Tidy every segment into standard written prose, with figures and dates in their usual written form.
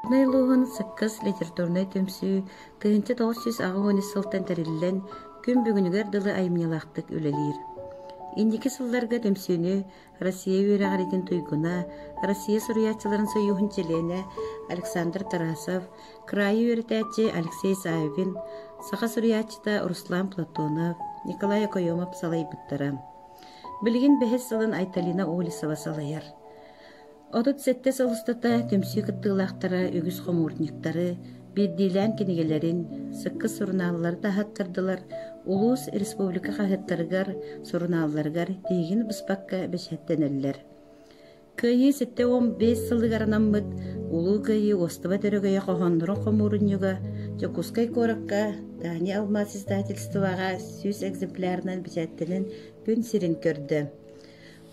Горнай улууһун Сыккыс литературнай түмсүү 1983 сылтан тэриллэн, күн бүгүнүгэр дылы айымньылаахтык үлэлиир. Инники сылларга түмсүүнү Россия үөрэҕириитин туйгуна, Россия суруйааччыларын сойууһун чилиэнэ Александр Тарасов, кыраайы үөрэтээччи Алексей Саввин, саха суруйааччыта Руслан Платонов, Николай Окоемов салайбыттара. Билигин бэһис сылын Айталина Олесова салайар. 37 сыл устата түмсүү кыттыылаахтара үгүс хомуурунньуктары, биирдиилээн кинигэлэрин, сыккыс сурунааллары таһааттардылар, улуус, республика хаһыаттарыгар, сурунаалларыгар тиһигин быспакка бэчээттэнэллэр. Кыайыы 75 сылыгар анаммыт Улуу Кыайыы уостубат өрөгөйө хоһооннорун хомуурунньуга Дьокуускай куоракка Таня Алмаз издательствоҕа 100 экземплярынан бэчээттэнэн күн сирин көрдө.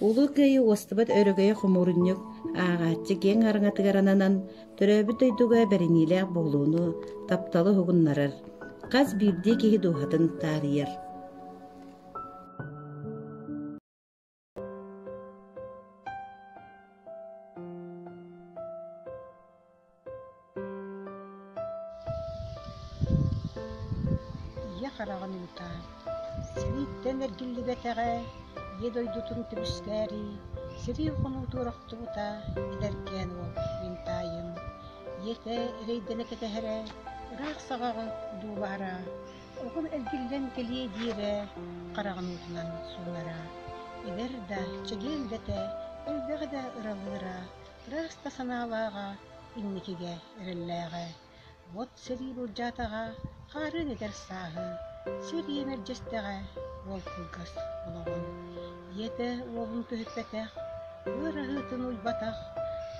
Улуу Кыайыы уостубат өрөгөйө хомуурунньук ааҕааччы киэҥ араҥатыгар ананан, төрөөбүт дойдуга бэриниилээх буолууну, тапталы уһугуннарар, хас биирдии киһи дууһатын таарыйар. Ийэ хараҕын уута сэрииттэн эргиллибэтэҕэ, Ийэ дойдутун көмүскээри сэрии хонуутугар охтубута эдэркээн уол мин таайым. Ийэтэ эрэйдэнэ кэтэһэрэ, ыраах саҕаҕы одуулаһара, оҕом эргиллэн кэлиэ диирэ, хараҕын уутунан суунара. Эдэр да, чэгиэн да этэ, элбэҕи да ыралыыра, ыраас да санаалааҕа, инникигэ эрэллээҕэ. Уот сэрии былдьаатаҕа, хаарыан эдэр сааһы, сир ийэ мэлдьэстэҕэ уол кылгас олоҕун. Ийэтэ уолун көһүппэтэх, ыар аһыытын уйбатах,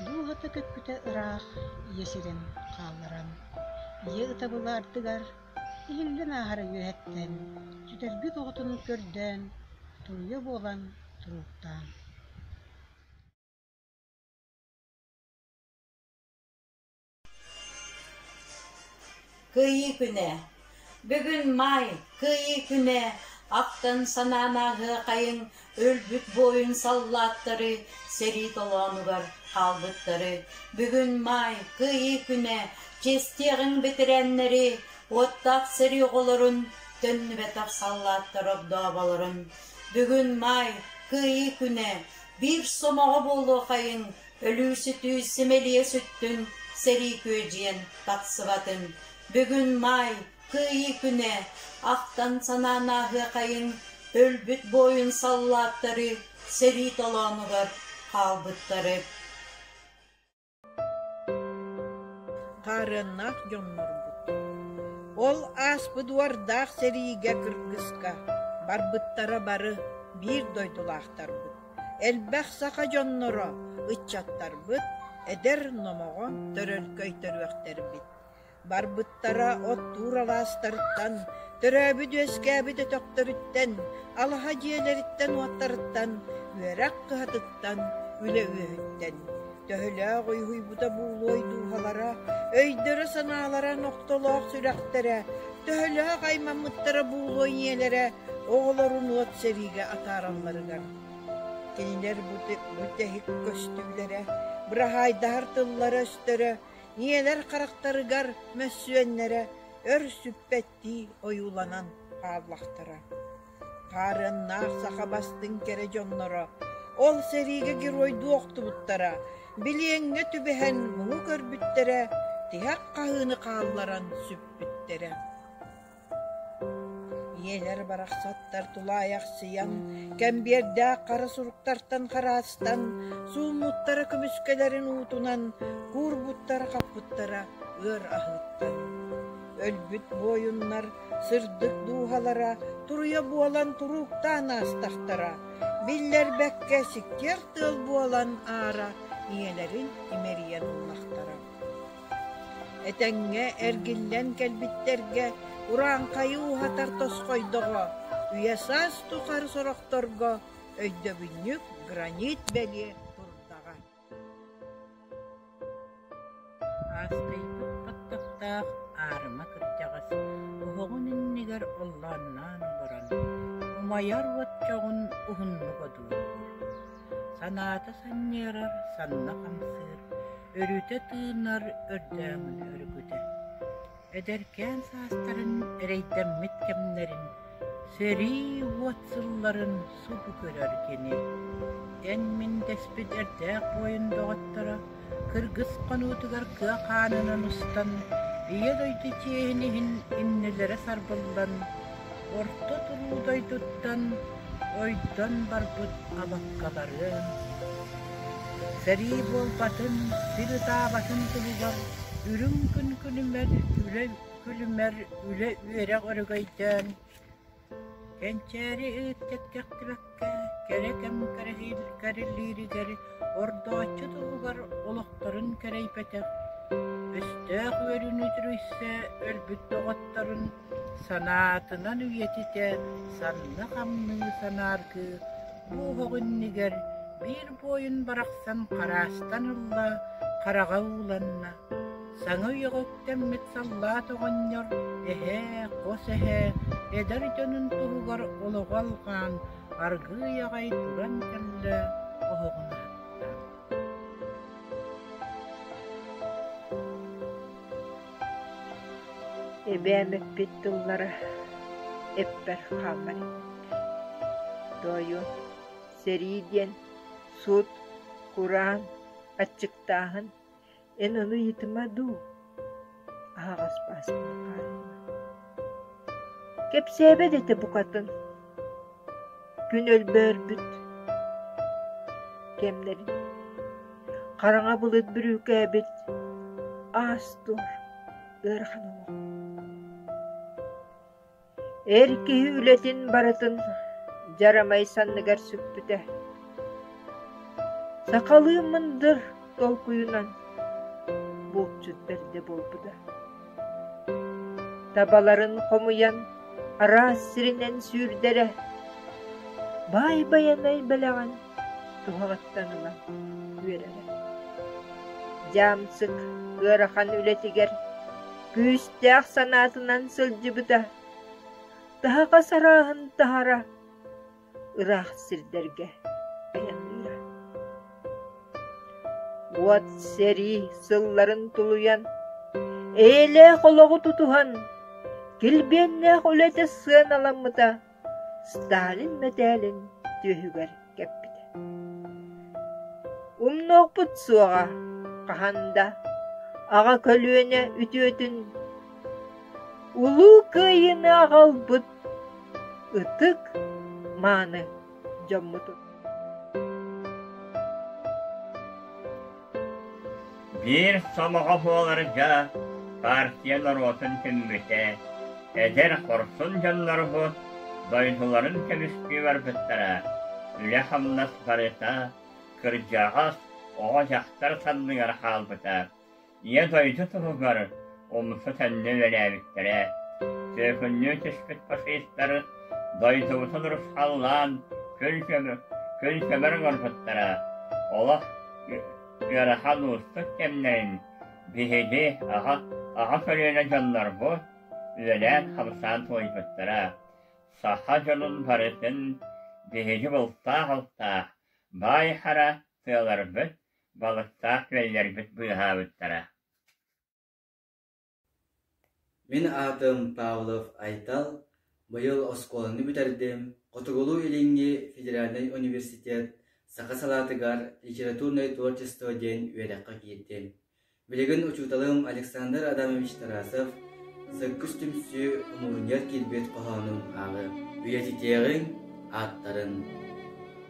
дууһата көппүтэ ыраах ийэ сирин хаалларан. Ийэ ытабыла ардыгар иһиллэн ааһара үөһэттэн, сүтэрбит оҕотун көрдөөн, туруйа буолан турууктаан. Кыайыы күнэ Бүгүн маай, Кыайыы күнэ, ахтан санаан ааһыахайыҥ өлбүт буойун саллааттары, сэрии толоонугар хаалбыттары. Бүгүн маай, Кыайыы күнэ, чиэстиэҕиҥ бэтэрээннэри, уоттаах сэрии оҕолорун, төннүбэтэх саллааттар огдооболорун. Бүгүн маай, Кыайыы күнэ, биир сомоҕо буолуохайыҥ, Өлүү-сүтүү симэлийэ сүттүн, сэрии күөдьүйэн тахсыбатын. Бүгүн маай, Кыайыы күнэ, ахтан-санаан ааһыахайыҥ, өлбүт буойун саллааттары сэрии толоонугар хаалбыттары. Хаарыаннаах дьоннорбут. Ол ааспыт уордаах сэриигэ кыргыска барбыттара бары биир дойдулаахтарбыт. Элбэх саха дьонноро, ыччаттарбыт эдэр номоҕон төрөлкөй төрүөхтэрбит. Барбыттара оттуур алаастарыттан, төрөөбүт-үөскээбит өтөхтөрүттэн, алаһа дьиэлэриттэн-уоттарыттан, үөрэх кыһатыттан, үлэ үөһүттэн. Төһөлөөх уйуһуйбута буолуой дууһалара, өйдөрө-санаалара нохтолоох сүрэхтэрэ, төһөлөөх аймаммыттара буолуой ийэлэрэ оҕолорун уот сэриигэ атааралларыгар. Кинилэр бүтэһик көстүүлэрэ, быраһаайдаһар тыллара-өстөрө, ийэлэр харахтарыгар мөссүөннэрэ өр сүппэттии ойууланан хааллахтара. Хаарыаннаах саха бастыҥ кэрэ дьонноро ол сэриигэ геройдуу охтубуттара, билиэҥҥэ түбэһэн муҥу көрбүттэрэ, тиһэх хаһыыны хаалларан сүппүттэрэ. Ийэлэр барахсаттар тулаайахсыйан, кэмбиэрдээх хара суруктартан хараастан, сууммуттара көмүскэлэрин уутунан, куурбуттара-хаппыттара ыар аһыыттан. Өлбүт буойуннар сырдык дууһалара туруйа буолан турууктаан аастахтара, биллэрбэккэ сиккиэр тыал буолан аара ийэлэрин имэрийэн ыллахтара. Этэҥҥэ эргиллэн кэлбиттэргэ урааҥхайы ууһатар тосхойдоҕо, үйэ-саас тухары сорохторго өйдөбүнньүк гранит бэлиэ турдаҕа. Аастайбыт баттахтаах аарыма кырдьаҕас оһоҕун иннигэр оллоонноон олорон, умайар уот чоҕун уһуннук одуулуур. Санаата санньыарар, санна хамсыыр. Өрүтэ тыынар өрдөөҥүн өрүкүтэ. Эдэркээн саастарын эрэйдэммит кэмнэрин, сэрии уот сылларын субу көрөр кини. Эн-мин дэспит эрдээх буойун доҕотторо кыргыс хонуутугар кыа хаанынан устан, Ийэ дойду чиэһин иһин иннилэрэ сарбыллан, орто туруу дойдуттан ойдон барбыт абаккаларын, сэрии буолбатын, сир ытаабатын туһугар үрүҥ күн күлүмэр үлэ күлүмэр үлэ үөрэх өрөгөйдөөн, кэнчээри ыытчат кэхтибэккэ, кэрэ кэм кэрэлииригэр ордооччу туһугар олохторун кэрэйбэтэх, өстөөх үөрүүнү үтүрүйсэ өлбүт доҕотторун санаатынан үйэтитэ санна хамныы санааргыы бу оһох иннигэр биир буойун барахсан хараастан ылла, хараҕа ууланна. Саҥа үйэҕэ үктэммит саллаат оҕонньор эһээ, хос эһээ эдэр дьонун туһугар олоҕу алҕаан аргыый аҕай туран кэллэ, оһоҕун аһатта. Эбээм эппит тыллара эппэр хааллар эбит. Тоойуом, сэрии диэн сут, кураан, аччыктааһын, эн ону ыйытыма дуу, аһаҕас бааспын хаалыма. Кэпсээбэт этэ букатын, күн өлбөөрбүт кэмнэрин, хараҥа былыт бүрүүкээбит аас-туор ыарахан олох. Эр киһи үлэтин барытын дьарамай санныгар сүкпүтэ. Сахалыы мындыр толкуйунан булчут бэрдэ буолбута. Табаларын хомуйан араас сиринэн сүүрдэрэ, Баай Байанай бэлэҕин туһаҕыттан ылан үөрэрэ. Дьаамсык ыарахан үлэтигэр күүстээх санаатынан сылдьыбыта, таһаҕас арааһын таһара, ыраах сирдэргэ айанныыра. Уот сэрии сылларын тулуйан, эйэлээх олоҕу тутуһан, килбиэннээх үлэтэ сыаналаммыта Сталин мэтээлин түөһүгэр кэппитэ. Умнуохпут суоҕа хаһан да аҕа көлүөнэ үтүөтүн, Улуу Кыайыыны аҕалбыт ытык мааны дьоммутун. Биир сомоҕо буоларга партия норуотун түммүтэ, эдэр хорсун дьоннорбут дойдуларын көмүскүү барбыттара, үлэ-хамнас барыта кырдьаҕас оҕо-дьахтар санныгар хаалбыта. Ийэ дойду туһугар умса-төннө үлэлээбиттэрэ. Түөкүннүү түспүт фашистар дойдубутун урусхаллаан күн көмөр оҥорбуттара. Олох ыарахан уустук кэмнэрин биһиги аҕа, аҕа көлүөнэ дьоннорбут үлэлээн-хамсаан туойбуттара. Саха дьонун барытын биһиги бултаах-алтаах, баай хара тыаларбыт балыктаах күөллэрбит быыһаабыттара. Мин аатым Павлов Айтал, быйыл оскуоланы бүтэрдим, Хотугулуу-Илиҥҥи федеральнай университет саха салаатыгар литературное творчество диэн үөрэххэ киирдим. Билигин учууталым Александр Адамович Тарасов «Сыккыс түмсүү хомуурунньугар киирбит хоһоонун ааҕы үйэтитиэҕиҥ ааттарын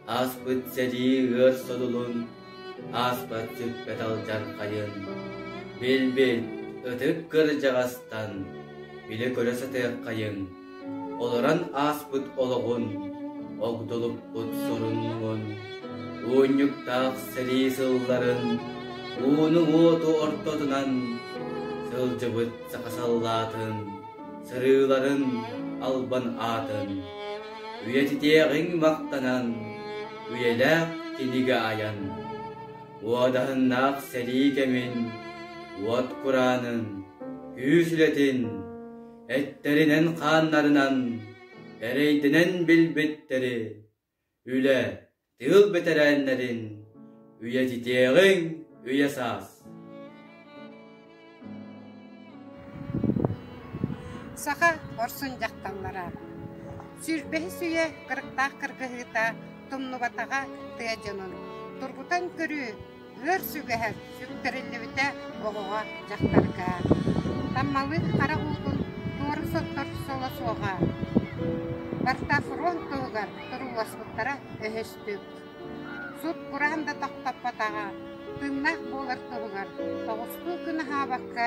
Ааспыт сэрии ыар содулун, ааспат сүппэт алдьархайын, билбит ытык кырдьаҕастан билэ-көрө сатыаххайыҥ, олорон ааспыт олоҕун, огдолуппут соруннуҥун, уунньуктаах сэрии сылларын, ууну-уоту ортотунан сылдьыбыт саха саллаатын, сырыыларын албан аатын үйэтитиэҕиҥ махтанан, үйэлээх кинигэ айан, уодаһыннаах сэрии кэмин, уот кураанын, күүс үлэтин, эттэринэн-хааннарынан эрэйдэнэн билбиттэри, үлэ, тыыл бэтэрээннэрин үйэтитиэҕиҥ үйэ саас. Саха хорсун дьахталлара. Сүүрбэһис үйэ кырыктаах кыргыһыыта тумнубатаҕа тыа дьонун. Тургутан көрүү ыар сүгэһэр сүктэриллибитэ оҕоҕо, дьахтарга. Таммалыыр хара уутун туора соттор соло суоҕа. Барыта фронт туһугар турууласпыттара өһөстүк. Сут-кураан да тохтоппотоҕо, тыыннаах буолар туһугар тоҕустуу күн аһаабакка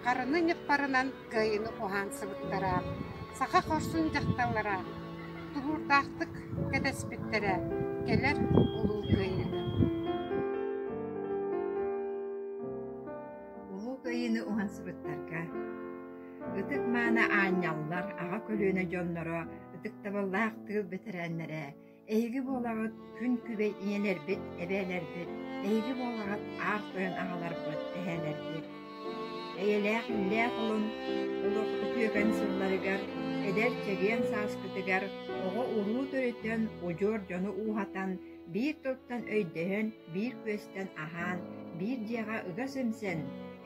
харыны ньыппарынан кыайыыны уһаансыбыттара. Саха хорсун дьахталлара тулуурдаахтык кэтэспиттэрэ кэлэр Улуу Кыайыыны. Улуу Кыайыыны уһансыбыттарга Ытык-мааны аанньаллар, аҕа көлүөнэ дьонноро, ытыктабыллаах тыыл бэтэрээннэрэ, Эһиги буолаҕыт күн күбэй ийэлэрбит, эбээлэрбит, эһиги буолаҕыт аар тойон аҕаларбыт, эһээлэрбит. Эйэлээх иллээх олун олох үтүөкэн сылларыгар, эдэр чэгиэн сааспытыгар оҕо-уруу төрөтөн, удьуор дьону ууһатан, биир тылтан өйдөһөн, биир күөстэн аһаан, биир дьиэҕэ ыга симсэн,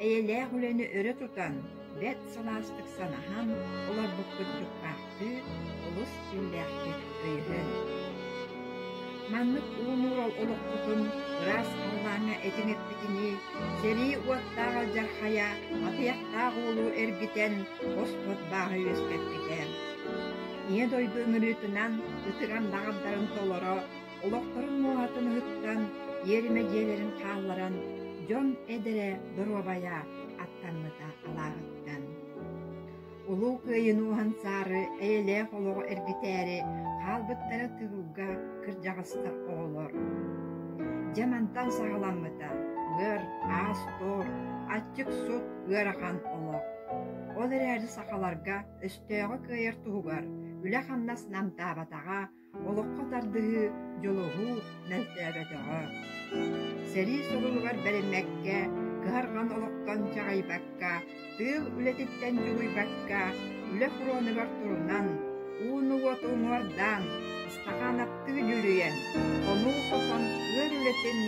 эйэлээх үлэни өрө тутан, бэрт сылаастык санаһан олорбуппут дьуккаахтыы, олус иллээхтик өйөһөн. Маннык уу-нуурал олохпутун ыраас халлааҥҥа этиҥ эппитинии, сэрии уоттаах алдьархайа атыйахтаах уолу эргитэн оспот бааһы үөскэппитэ. Ийэ дойду ыҥырыытынан ытык андаҕардарын толоро, олохторун муоһатын ыһыктан, иэримэ дьиэлэрин хаалларан, дьон эдэрэ доруобайа аттаммыта алааһыттан. Улуу Кыайыыны уһансаары, эйэлээх олоҕу эргитээри хаалбыттара тыылга кырдьаҕастар оҕолор. Дьэ мантан саҕаламмыта ыар, аас-туор, аччык-сут ыарахан олох. Ол эрээри сахаларга өстөөҕү кыайар туһугар үлэ-хамнас намтаабатаҕа, олоххо тардыһыы, дьулуһуу мөлтөөбөтөҕө. Сэрии содулугар бэриммэккэ, кыһарҕан олохтон чаҕыйбакка, тыыл үлэтиттэн дьулуйбакка, үлэ фронугар турунан, ууну-уоту уҥуордаан, ыстакаанаптыы дьүлүйэн, хонуу хотон ыар үлэтин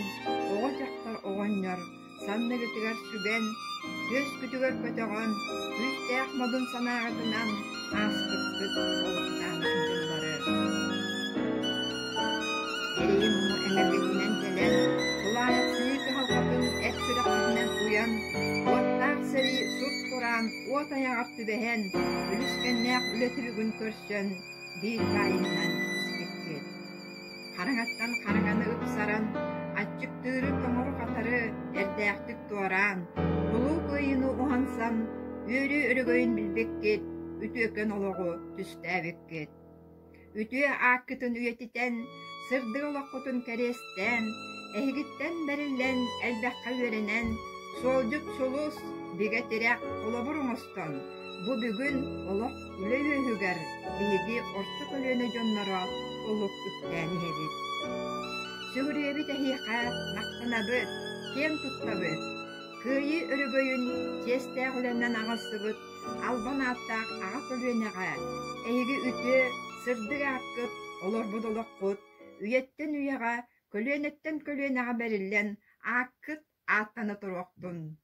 оҕо-дьахтар оҕонньор санныгытыгар сүгэн, түөскүтүгэр көтөҕөн, күүстээх модун санааҕытынан ааспыккыт олохтоох дьыллары. Эрэйи-муҥу эҥэргитинэн тэлэн, тулаайахсыйыы кыһалҕатын эт сүрэххитинэн уйан, уоттаах сэрии сут-кураан уот айаҕар түбэһэн, үлүскэннээх үлэ түбүгүн көрсөн, биир баайынан испиккит. Хараҥаттан хараҥаны ыпсаран, аччыктыыры тоҥору-хатары эрдээхтик туораан, улуу кыайыыны уһансан, үөрүү өрөгөйүн билбиккит, үтүөкэн олоҕу түстээбиккит. Үтүө ааккытын үйэтитэн, сырдык олоххутун кэриэстээн, эһигиттэн бэриллэн, элбэххэ үөрэнэн, суолдьут сулус, бигэ тирэх, холобур оҥостон, бу бүгүн олох Үлэ үөһүгэр биһиги орто көлүөнэ дьонноро олук үктээн иһэбит. Сүгүрүйэбит эһиэхэ, махтанабыт, киэн туттабыт. Кыайыы өрөгөйүн чиэстээх үлэнэн аҕалсыбыт албан ааттаах аҕа көлүөнэҕэ эһиги үтүө, сырдык ааккыт, олорбут олоххут үйэттэн үйэҕэ, көлүөнэттэн көлүөнэҕэ бэриллэн ааккыт ааттана туруохтун.